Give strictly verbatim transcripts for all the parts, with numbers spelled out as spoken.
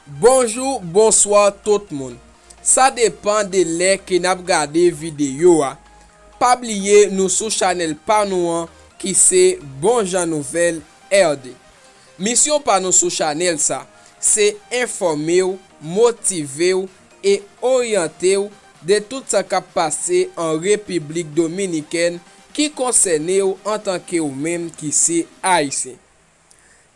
Bonjou, bonswa tout moun. Sa depann de lè ke n ap gade videyo a. Pa bliye nou sou chanèl pa nou an ki se Bon Jan Nouvèl R D. Misyon pa nou sou chanèl sa, se enfòme w, motive w e oryante w de tout sa k ap pase an Repiblik Dominikèn ki konsène w antanke w menm ki se Ayisyen.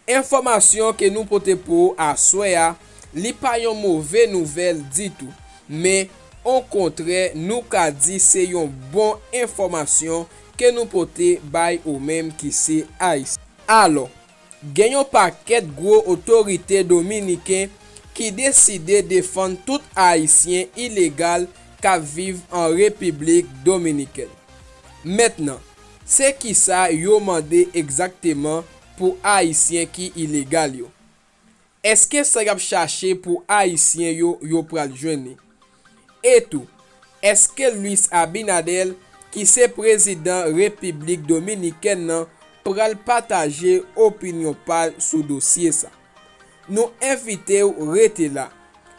Enfòmasyon ke nou pote pou ou aswè a, li pa yon move nouvèl ditou, men okontrè, nou ka di se yon bon enfòmasyon ke nou pote bay ou menm ki se Ayisyen. Alò, gen yon pakèt gwo otorite dominiken ki deside defann tout Ayisyen ilegal k ap viv an Repiblik Dominikèn. Mentnan, se kisa yo mande egzakteman pou Ayisyen ki ilegal yo? Èske sa y ap chache pou Ayisyen yo, yo pral jwenn li? E tou, èske Luis Abinader, ki se prezidan Repiblik Dominikèn nan, pral pataje opinyon pa l sou dosye sa? Nou envite w rete la.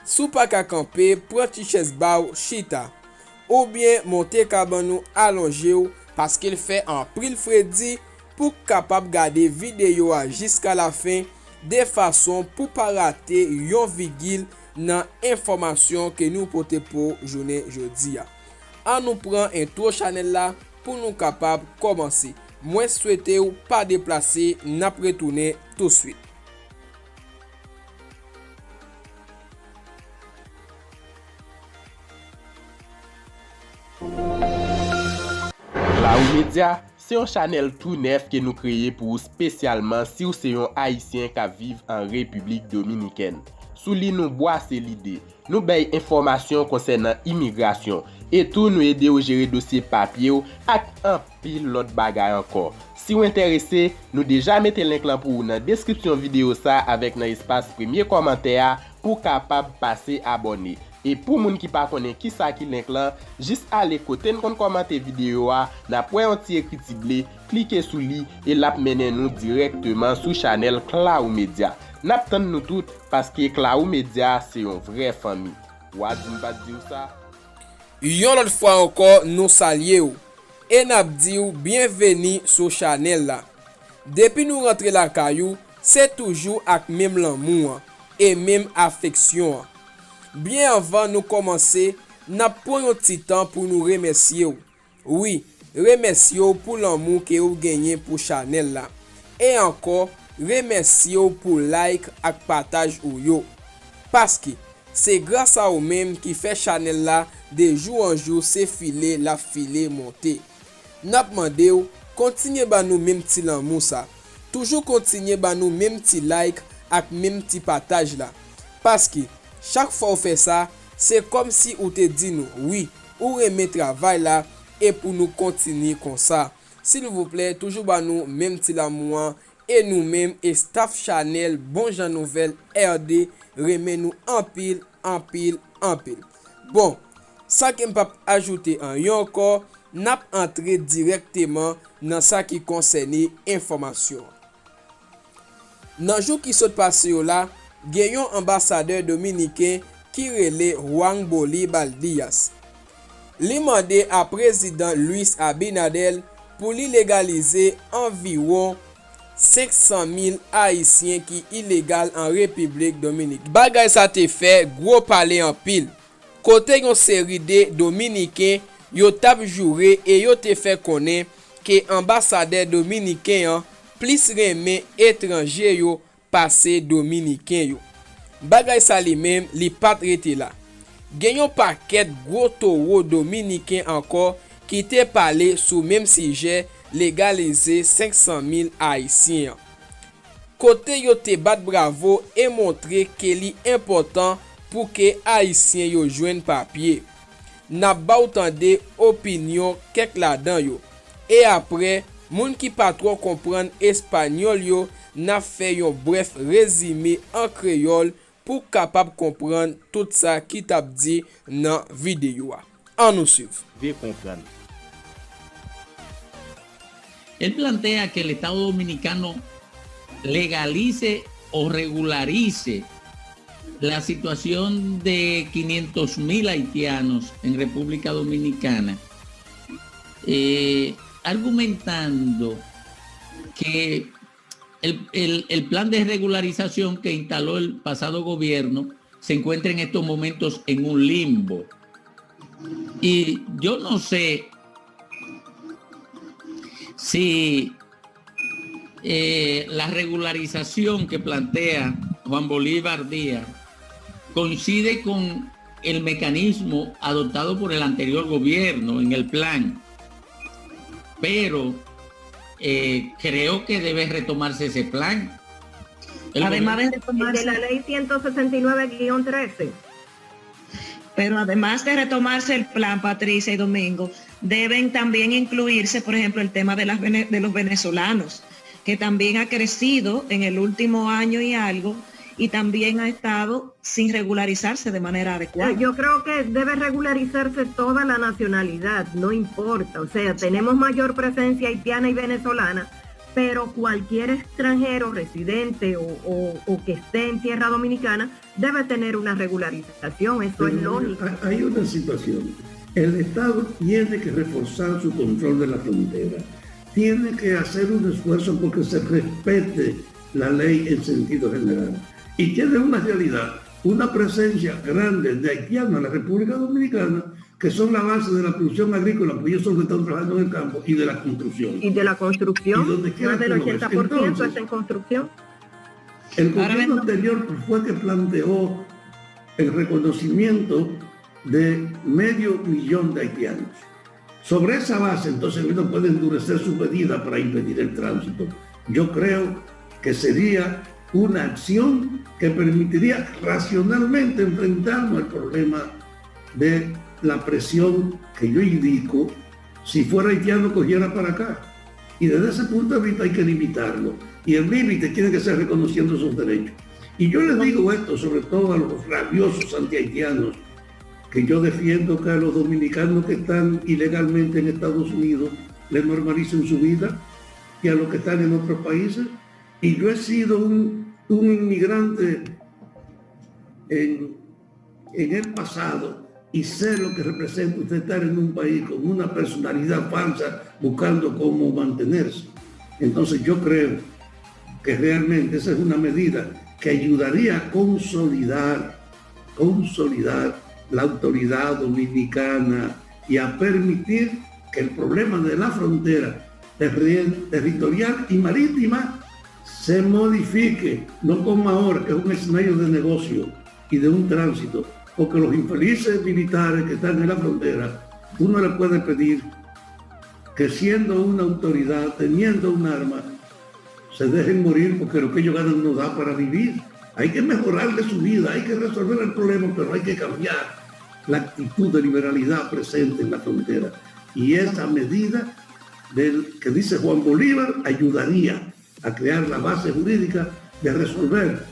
Si w pa ka kanpe, pran ti chèz ba w chita, oubyen monte kabann ou alonje w, paske l fè anpil fredi, pou w kapab gade videyo a jiska lafen, de fason pou w pa rate yon vigil nan enfòmasyon ke nou pote pou w jounen jodi a. An nou pran entwo chanèl la pou nou kapab kòmanse. Mwen swete w pa deplase, n ap retounen touswit. Klawo Medya se yon chanèl tou nèf ke nou kreye pou ou, espesyalman si w se yon Ayisyen k ap viv an Repiblik Dominikèn. Sou li nou bwase lide, nou bay enfòmasyon konsènan imigrasyon, e tou nou ede w jere dosye papye w ak anpil lòt bagay ankò. Si w enterese, nou deja mete link lan pou ou nan deskripsyon videyo sa avèk nan espas premye kòmantè a pou w kapab pase abòne. E pou moun ki pa konnen kisa ki link lan, jis ale kote n konn kòmante videyo a, n ap wè yon ti ekriti ble, klike sou li e l ap mennen nou dirèkteman sou chanèl Klawo Medya. N ap tann nou tout, paske Klawo Medya se yon vrè fanmi. W a di m pa t di w sa? Yon lòt fwa ankò, nou salye w e n ap di w byenveni sou chanèl la. Depi nou rantre lakay ou, se toujou ak menm lanmou an e menm afeksyon an. Byen anvan nou kòmanse, n ap pran yon ti tan pou nou remèsye w. Wi, remèsye w pou lanmou ke w genyen pou chanèl la. E ankò, remèsye w pou like ak pataj ou yo. Paske, se gras a ou menm ki fè chanèl la de jou an jou se file l ap file monte. N ap mande w, kontinye ban nou menm ti lanmou sa. Toujou kontinye ban nou menm ti like ak menm ti pataj la. Paske, chak fwa w fè sa, se kòmsi ou te di nou, wi, ou renmen travay la e pou nou kontinye konsa. Silvouplè, toujou ban nou menm ti lanmou an e nou menm, estaf chanèl Bon Jan Nouvèl R D, renmen nou anpil, anpil, anpil. Bon, san ke m p ap ajoute anyen ankò, n ap antre dirèkteman nan sa ki konsène enfòmasyon an. Nan jou ki sot pase yo la, gen yon anbasadè dominiken ki rele Juan Bolívar Díaz. Li mande a prezidan Luis Abinader pou li legalize anviwon senk san mil Ayisyen ki ilegal an Repiblik Dominik. Bagay sa te fè gwo pale anpil, kote yon seri de Dominiken yo t ap joure e yo te fè konnen ke anbasadè dominiken an plis renmen etranje yo pase Dominiken yo. Bagay sa li menm, li pa t rete la. Gen yon pakèt gwo towo dominiken ankò ki te pale sou menm sijè legalize senk san mil Ayisyen an, kote yo te bat bravo e montre ke li enpòtan pou ke Ayisyen yo jwenn papye. N ap ba w tande opinyon kèk ladan yo. E apre, moun ki pa twò konprann espanyòl yo, n ap fè yon brèf rezime an kreyòl pou w kapab konprann tout sa ki t ap di nan videyo a. Ann nou swiv. Ve konprann. Él plantea que el Estado Dominicano legalice o regularice la situación de quinientos mil haitianos en República Dominicana, eh, argumentando que el, el, el plan de regularización que instaló el pasado gobierno se encuentra en estos momentos en un limbo. Y yo no sé si eh, la regularización que plantea Juan Bolívar Díaz coincide con el mecanismo adoptado por el anterior gobierno en el plan, pero eh, creo que debe retomarse ese plan. El Además de gobierno... El de la ley ciento sesenta y nueve guion trece. Pero además de retomarse el plan, Patricia y Domingo, deben también incluirse, por ejemplo, el tema de, las, de los venezolanos, que también ha crecido en el último año y algo y también ha estado sin regularizarse de manera adecuada. Eh, yo creo que debe regularizarse toda la nacionalidad, no importa. O sea, tenemos mayor presencia haitiana y venezolana, pero cualquier extranjero residente o, o, o que esté en tierra dominicana debe tener una regularización, eso es lógico. Hay una situación. El Estado tiene que reforzar su control de la frontera. Tiene que hacer un esfuerzo porque se respete la ley en sentido general. Y tiene una realidad, una presencia grande de haitianos en la República Dominicana que son la base de la producción agrícola, porque ellos son los que están trabajando en el campo y de la construcción. Y de la construcción, más del ochenta por ciento está en construcción. El gobierno anterior fue que planteó el reconocimiento de medio millón de haitianos. Sobre esa base, entonces, el gobierno puede endurecer su medida para impedir el tránsito. Yo creo que sería una acción que permitiría racionalmente enfrentarnos al problema de la presión que yo indico. Si fuera haitiano, cogiera para acá. Y desde ese punto de vista hay que limitarlo. Y el límite tiene que ser reconociendo esos derechos. Y yo les digo esto sobre todo a los rabiosos antihaitianos, que yo defiendo que a los dominicanos que están ilegalmente en Estados Unidos les normalicen su vida y a los que están en otros países. Y yo he sido un, un inmigrante en, en el pasado y sé lo que representa usted estar en un país con una personalidad falsa buscando cómo mantenerse. Entonces yo creo que realmente esa es una medida que ayudaría a consolidar, consolidar la autoridad dominicana y a permitir que el problema de la frontera terri- territorial y marítima se modifique, no como ahora, que es un escenario de negocio y de un tránsito, porque los infelices militares que están en la frontera, tú no le puedes pedir que siendo una autoridad, teniendo un arma, se dejen morir porque lo que ellos ganan no da para vivir. Hay que mejorarle su vida, hay que resolver el problema, pero hay que cambiar la actitud de liberalidad presente en la frontera. Y esa medida del que dice Juan Bolívar ayudaría a crear la base jurídica de resolver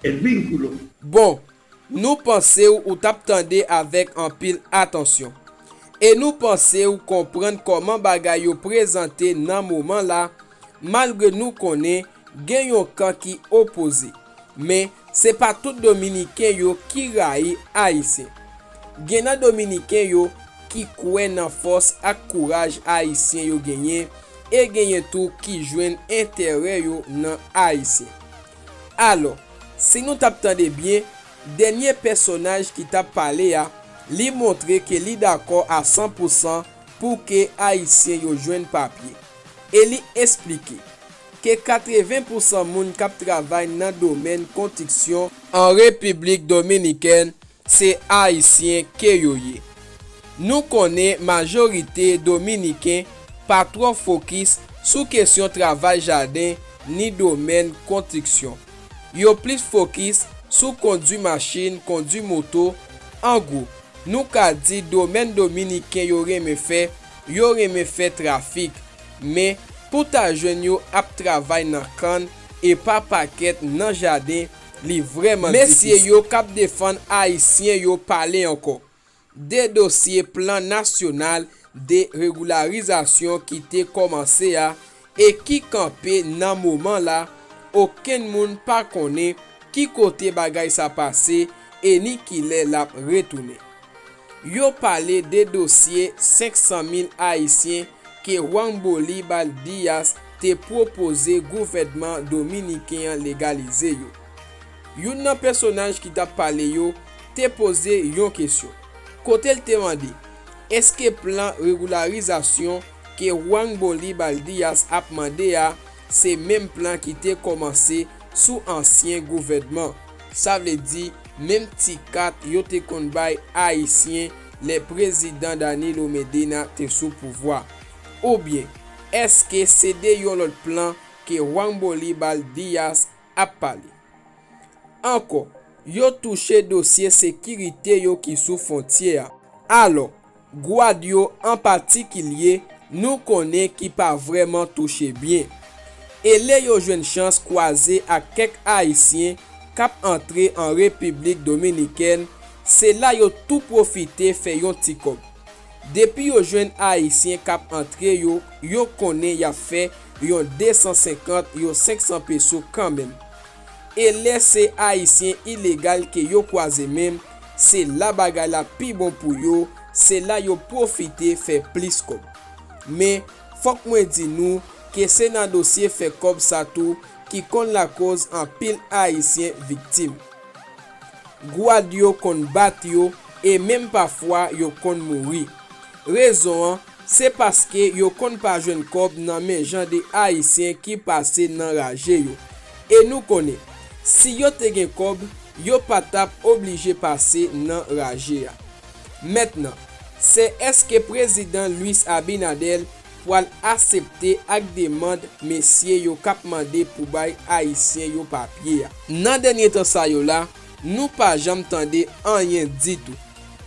el vínculo. Bon, nou panse w ou t ap tande avèk anpil atansyon. E nou panse w konprann kòman bagay yo prezante nan moman la, malgre nou konnen gen yon kan ki opoze. Men, se pa tout Dominiken yo ki rayi Ayisyen. Gen nan Dominiken yo ki kwè nan fòs ak kouraj Ayisyen yo genyen, e genyen tou ki jwenn enterè yo nan Ayisyen. Alò, si nou t ap tande byen, dènye pèsonaj ki t ap pale a, li montre ke li dakò a san pousan pou ke Ayisyen yo jwenn papye. E li esplike ke katreven pousan moun k ap travay nan domèn konstriksyon an Repiblik Dominikèn se Ayisyen ke yo ye. Nou konnen majorite Dominiken pa twò fokis sou kesyon travay jaden ni domèn konstriksyon. Yo plis fokis sou kondwi machin, kondwi moto, an gwo. Nou ka di domèn Dominiken yo renmen fè, yo renmen fè trafik. Men, pou ta jwenn yo ap travay nan kann e pa pakèt nan jaden, li vrèman difisil. Mesye yo k ap defann Ayisyen yo pale ankò de dosye plan nasyonal de regularizasyon ki te kòmanse a e ki kanpe nan moman la, okenn moun pa konnen ki kote bagay sa pase e ni kilè l ap retounen. Yo pale de dosye senk san mil Ayisyen ke Juan Bolívar Díaz te pwopoze gouvènman dominiken an legalize yo. Youn nan pèsonaj ki t ap pale yo te poze yon kesyon, kote l te mande, èske plan regularizasyon ke Juan Bolívar Díaz ap mande a se menm plan ki te kòmanse sou ansyen gouvènman, sa vle di menm ti kat yo te konn bay Ayisyen lè prezidan Danilo Medina te sou pouvwa? Oubyen, èske se de yon lòt plan ke Juan Bolívar Díaz ap pale? Ankò, yo touche dosye sekirite yo ki sou fwontyè a. Alò, gwad yo an patikilye, nou konnen ki pa vrèman touche byen. E lè yo jwenn chans kwaze ak kèk Ayisyen k ap antre an Repiblik Dominikèn, se la yo tou pwofite fè yon ti kòb. Depi yo jwenn Ayisyen k ap antre yo, yo konnen y ap fè yon de san senkant, yon senk san peso kanmenm. E lè se Ayisyen ilegal ke yo kwaze menm, se la bagay la pi bon pou yo, se la yo pwofite fè plis kòb. Men, fòk mwen di nou ke se nan dosye fè kòb sa tou ki konn lakòz anpil Ayisyen viktim. Gwad yo konn bat yo e menm pafwa yo konn mouri. Rezon an, se paske yo konn pa jwenn kòb nan men jan de Ayisyen ki pase nan raje yo. E nou konnen, si yo te gen kòb, yo pa t ap oblije pase nan raje a. Mentnan, se èske Prezidan Luis Abinader pral asepte ak demann mesye yo k ap mande pou bay Ayisyen yo papye a? Nan dènye tan sa yo la, nou pa janm tande anyen ditou.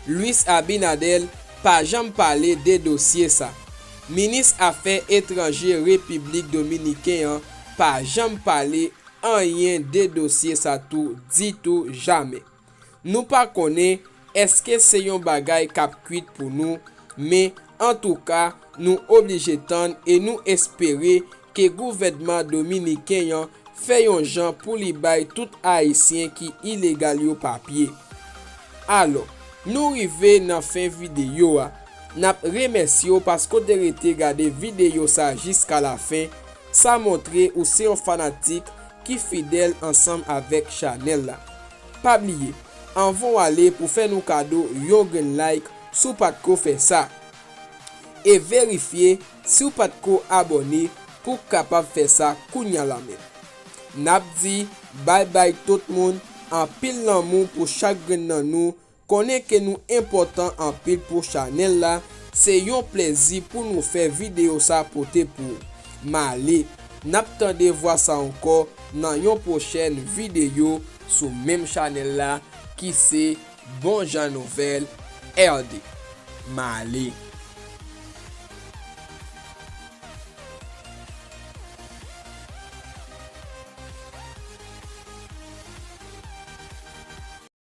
Luis Abinader pa janm pale de dosye sa. Minis Afè Etranje Repiblik Dominiken an pa janm pale anyen de dosye sa tou ditou jamè. Nou pa konnen èske se yon bagay k ap kwit pou nou, men antouka, nou oblije tann e nou espere ke gouvènman dominiken an fè yon jan pou li bay tout Ayisyen ki ilegal yo papye. Alò, nou rive nan fen videyo a. N ap remèsye w paske w te rete gade videyo sa jiska lafen. Sa montre ou se yon fanatik ki fidèl ansanm avèk chanèl la. Pa bliye, anvan w ale pou fè nou kado yon grenn like si w pa t ko fè sa. E verifye si w pa t ko abòne pou w kapab fè sa kounya la menm. N ap di bay bay tout moun, anpil lanmou pou chak grenn nan nou, konnen ke nou enpòtan anpil pou chanèl la, se yon plèzi pou nou fè videyo sa pote pou ou. M ale, n ap tande vwa sa ankò nan yon pwochèn videyo sou menm chanèl la ki se Bon Jan Nouvèl R D. M ale.